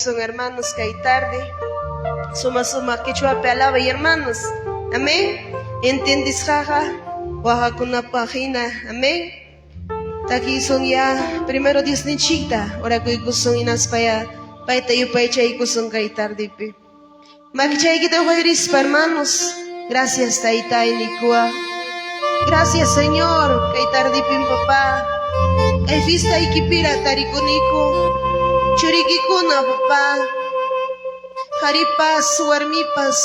Son hermanos kay tarde. Suma suma quechuapi alabay hermanos. Amén. Entendisqaqa waqakunapaq hina. Amén. Takisun ya primero Diosninchikta orakuykusun hinaspaya payta yupaychaykusun kay tardepi. Makichaykita uqayrispa hermanos. Gracias taytay nikua. Gracias Señor kay tardepin papá. Kay fiestaykipira tarikuniku. Churikikuna papá. Qharipas warmipas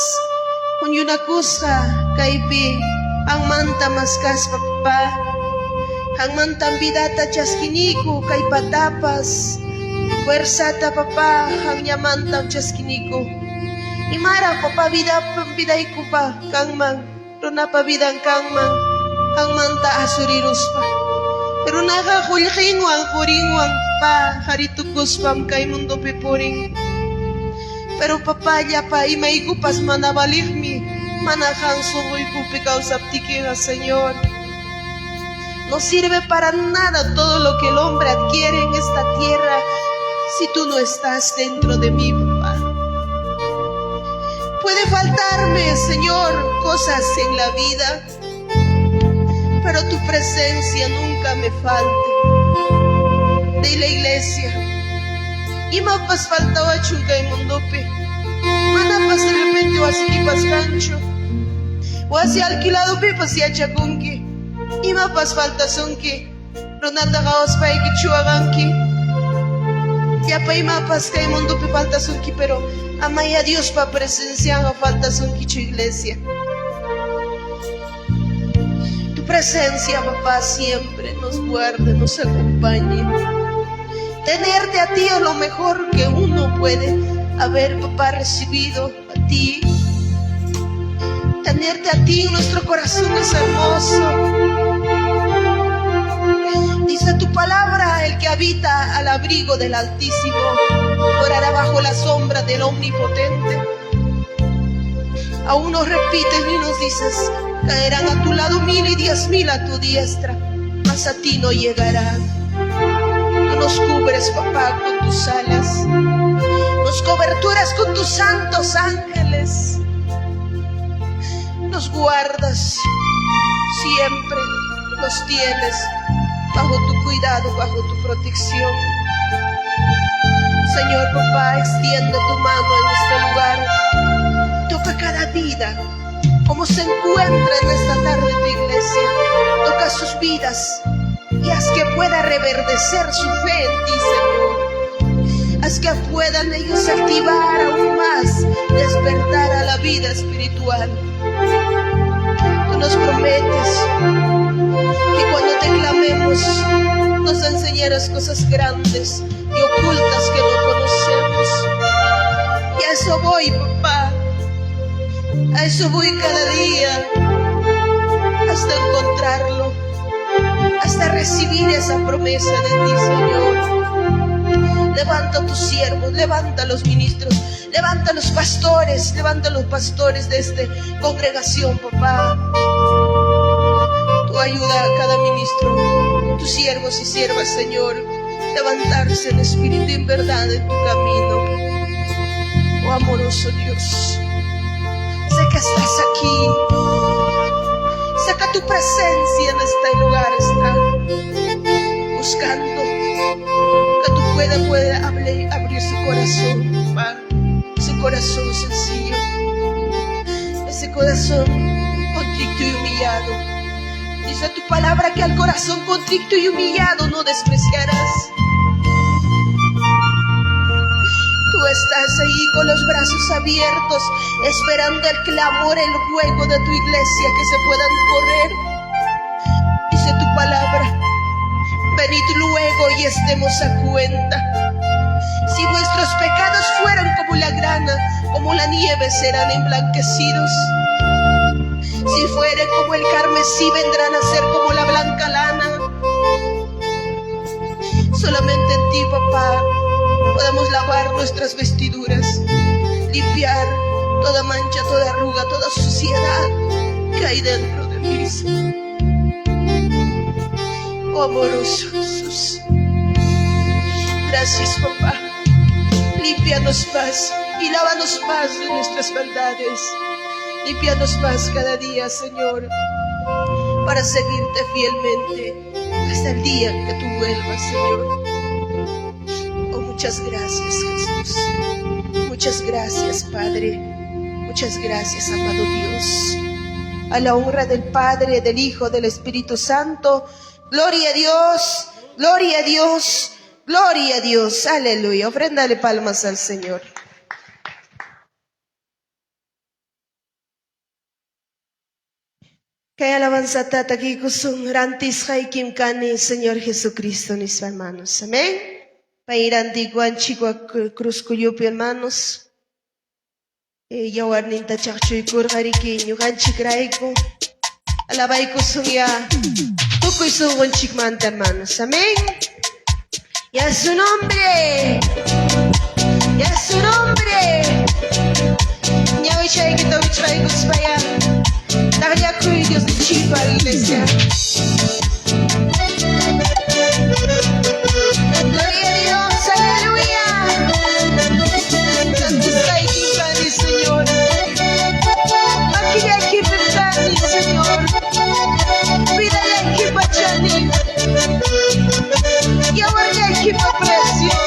huñunakusqa kaypi qanmanta maskaspa papá. Qanmantan vidata chaskiniku kay patapas. Fuerzata papá qanllamantam chaskiniku. Imaraq papá vida vidaykupa kanman, runapa vidan kanman, qanmanta asuriruspa. Runaqa qullqinwan qurinwan papá qaritukuspam kay mundopi purin. Pero papá llapa imaykupas mana valiqmi, mana qan sunquykupi kawsaptikiqa, Señor. No sirve para nada todo lo que el hombre adquiere en esta tierra si tú no estás dentro de mí, papá. Puede faltarme, Señor, cosas en la vida, pero tu presencia nunca me falte. De la iglesia. Imapas faltawachun kay mundopi. Manapas de repente wasikipas kanchu. Wasi alquiladopipas yachakunki. Imapas faltasunki. Runata qawaspayki chuwaqanki. Llapa imapas kay mundopi faltasunki, pero amaya Diospa presencianqa faltasunkichu iglesia. Tu presencia, papá, siempre nos guarde, nos acompañe. Tenerte a ti es lo mejor que uno puede haber, papá, recibido a ti. Tenerte a ti en nuestro corazón es hermoso. Dice tu palabra, el que habita al abrigo del Altísimo morará bajo la sombra del Omnipotente. Aún nos repites y nos dices, caerán a tu lado 1000 y 10,000 a tu diestra, mas a ti no llegarán. Tú nos cubres, papá, con tus alas. Nos coberturas con tus santos ángeles. Nos guardas siempre, nos tienes bajo tu cuidado, bajo tu protección. Señor, papá, extiende tu mano en este lugar. Toca cada vida, como se encuentra en esta tarde tu iglesia. Toca sus vidas y haz que pueda reverdecer su fe en ti, Señor. Haz que puedan ellos activar aún más, despertar a la vida espiritual. Tú nos prometes que cuando te clamemos, nos enseñarás cosas grandes y ocultas que no conocemos. Y a eso voy, papá. A eso voy cada día, hasta encontrarlo, hasta recibir esa promesa de ti, Señor. Levanta a tus siervos, levanta a los ministros, levanta a los pastores, levanta a los pastores de esta congregación, papá. Tú ayuda a cada ministro, tus siervos y siervas, Señor, levantarse en espíritu y en verdad en tu camino. Oh amoroso Dios, sé que estás aquí. Sé que tu presencia en este lugar está buscando que tú pueda abrir su corazón, papá, su corazón sencillo, ese corazón contrito y humillado. Dice tu palabra que al corazón contrito y humillado no despreciarás. Tú estás ahí con los brazos abiertos, esperando el clamor, el ruego de tu iglesia que se puedan correr. Dice tu palabra, venid luego y estemos a cuenta. Si vuestros pecados fueran como la grana, como la nieve serán emblanquecidos. Si fueren como el carmesí, vendrán a ser como la blanca lana. Solamente en ti, papá, podemos lavar nuestras vestiduras, limpiar toda mancha, toda arruga, toda suciedad que hay dentro de mí. Oh, amoroso Jesús. Gracias, papá. Límpianos más y lávanos más de nuestras maldades. Límpianos más cada día, Señor, para seguirte fielmente hasta el día que tú vuelvas, Señor. Oh, muchas gracias, Jesús. Muchas gracias, Padre. Muchas gracias, amado Dios. A la honra del Padre, del Hijo, del Espíritu Santo. Gloria a Dios, gloria a Dios, gloria a Dios. Aleluya. Ofréndale palmas al Señor. Kay alabanzata takiykusun rantisqaykim kani, Señor Jesucristo, nispa, hermanos. Amén. Pay rantikuwanchik cruz kullupi, hermanos. Yawarninta chaqchuykurqa riki ñuqanchikrayku. Alabaykusun ya tukuy sunqunchikmanta, hermanos. Amén. Y a su nombre. Y a su nombre. Ñawichaykita wichqaykuspaya. Taqllakuy Diosninchikpa, iglesia. Gloria a Dios, aleluya. Rantisqaykim kani, Señor. Makillaykipim kani, Señor. Vidallaykipa chanin. Yawarllaykipa precio.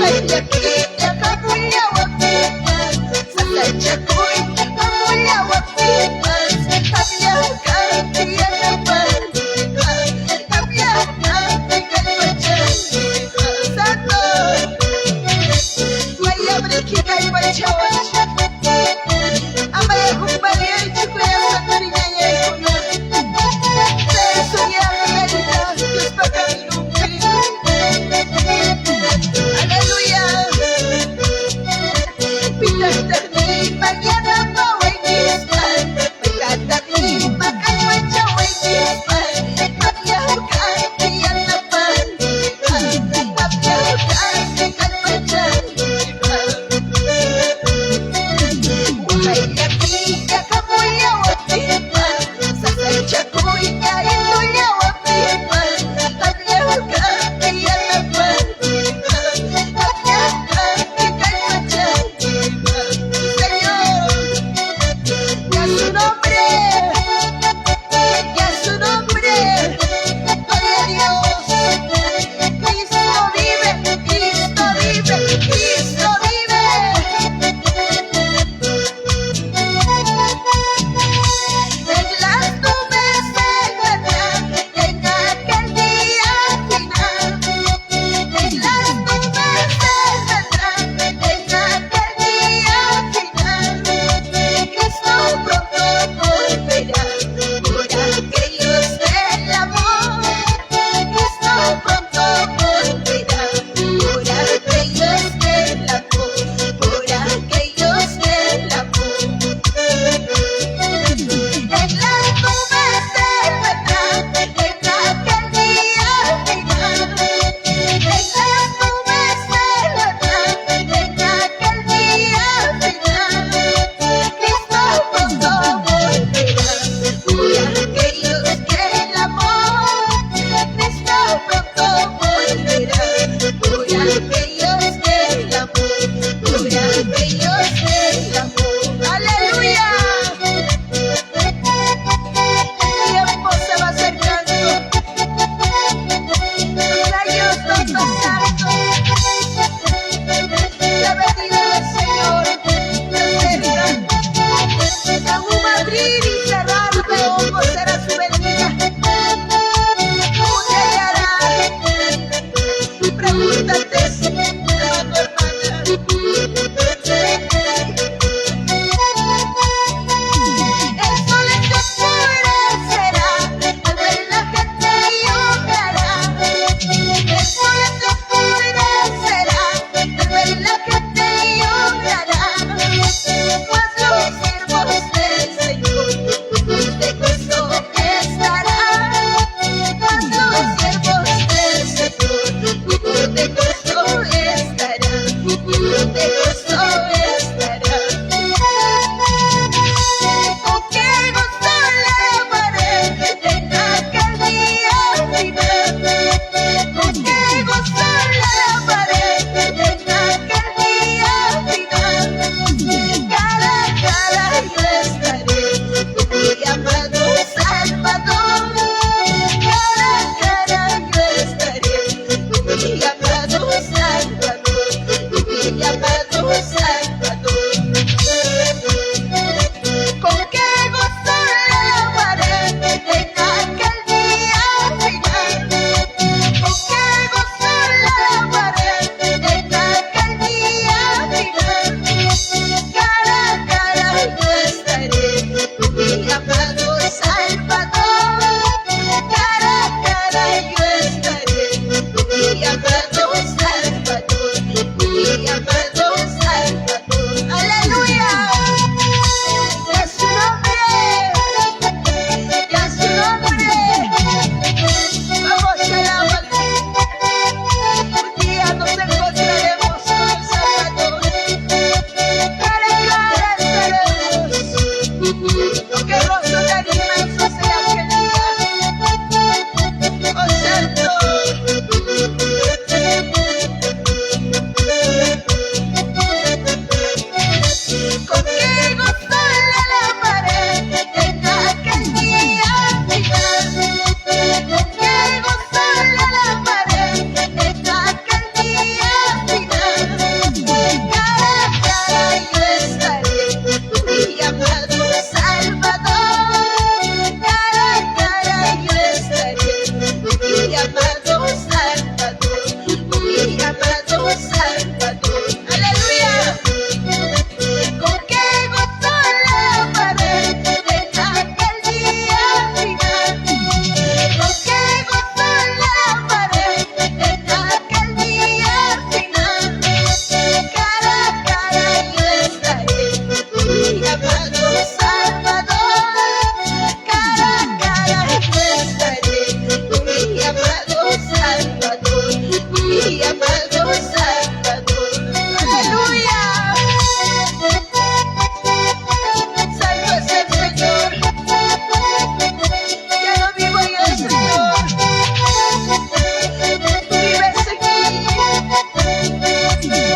Llakiyta hamullawaptinpas, sasachakuy hamullawaptinpas, qamllam kanki yanapaqniyqa, qamllam kanki kallpachaqniyqa. Santo, Wayamriki kallpachawanchik. Amaya hukmanyaychu kuyasqa turiñañaykuna. Chay realidad Diospa caminonpi. Aleluya.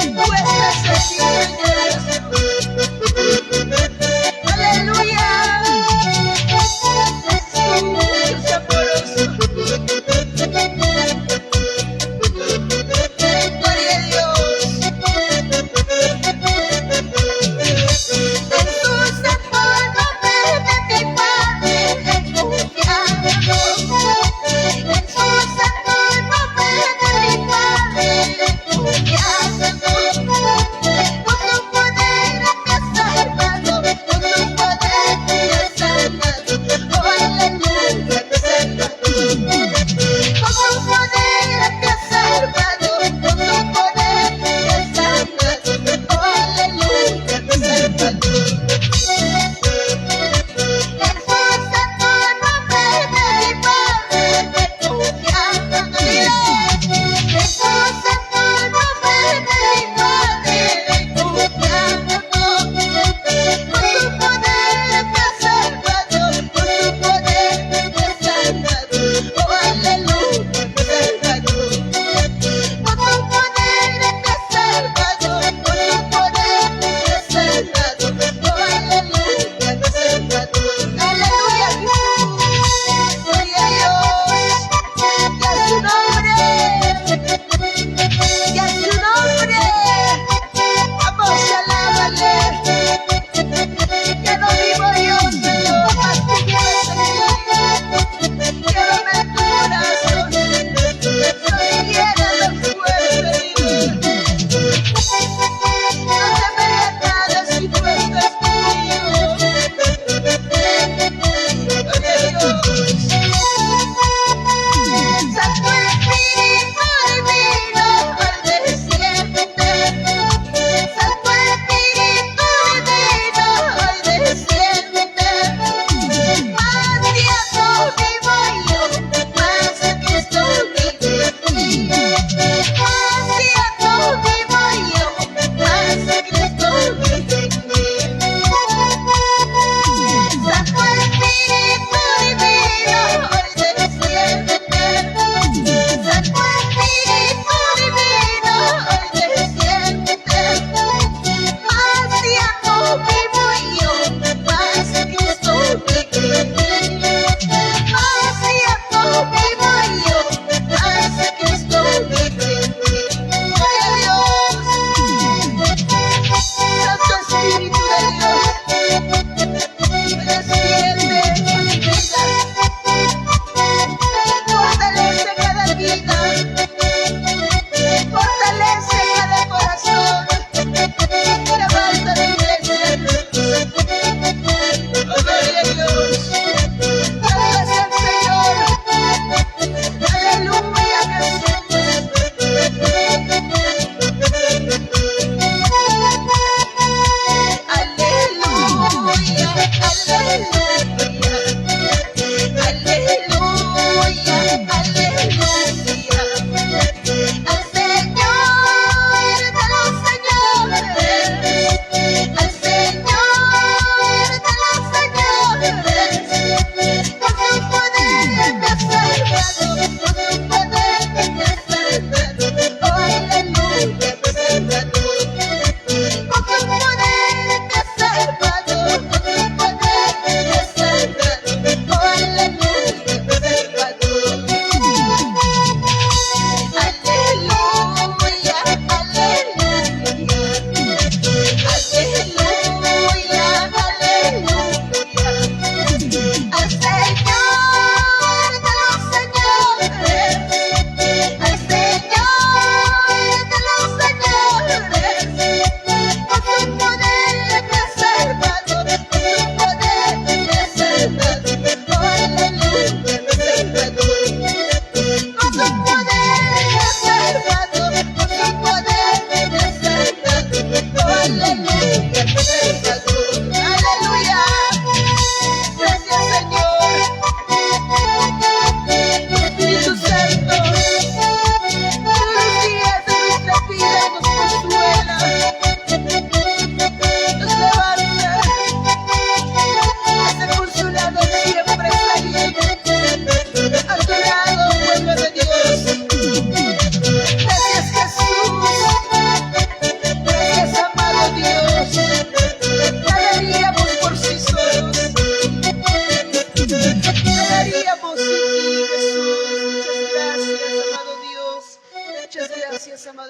Tú estás aquí, Señor. Aleluya. Es mucho sabroso. Gloria a Dios. En su santo nombre de mi Padre refugiado. En su santo nombre de mi Padre refugiado. Por su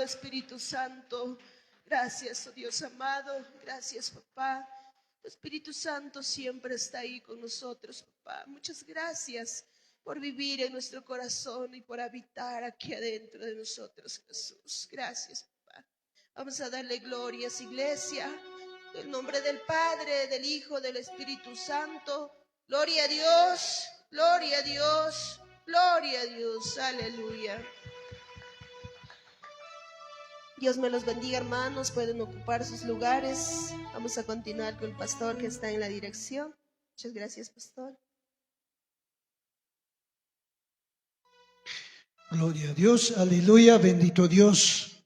amado Espíritu Santo. Gracias, oh Dios amado. Gracias, papá. Tu Espíritu Santo siempre está ahí con nosotros, papá. Muchas gracias por vivir en nuestro corazón y por habitar aquí adentro de nosotros, Jesús. Gracias, papá. Vamos a darle glorias, iglesia. En nombre del Padre, del Hijo, del Espíritu Santo. Gloria a Dios, gloria a Dios, gloria a Dios. Aleluya. Dios me los bendiga, hermanos. Pueden ocupar sus lugares. Vamos a continuar con el pastor que está en la dirección. Muchas gracias, pastor. Gloria a Dios, aleluya, bendito Dios.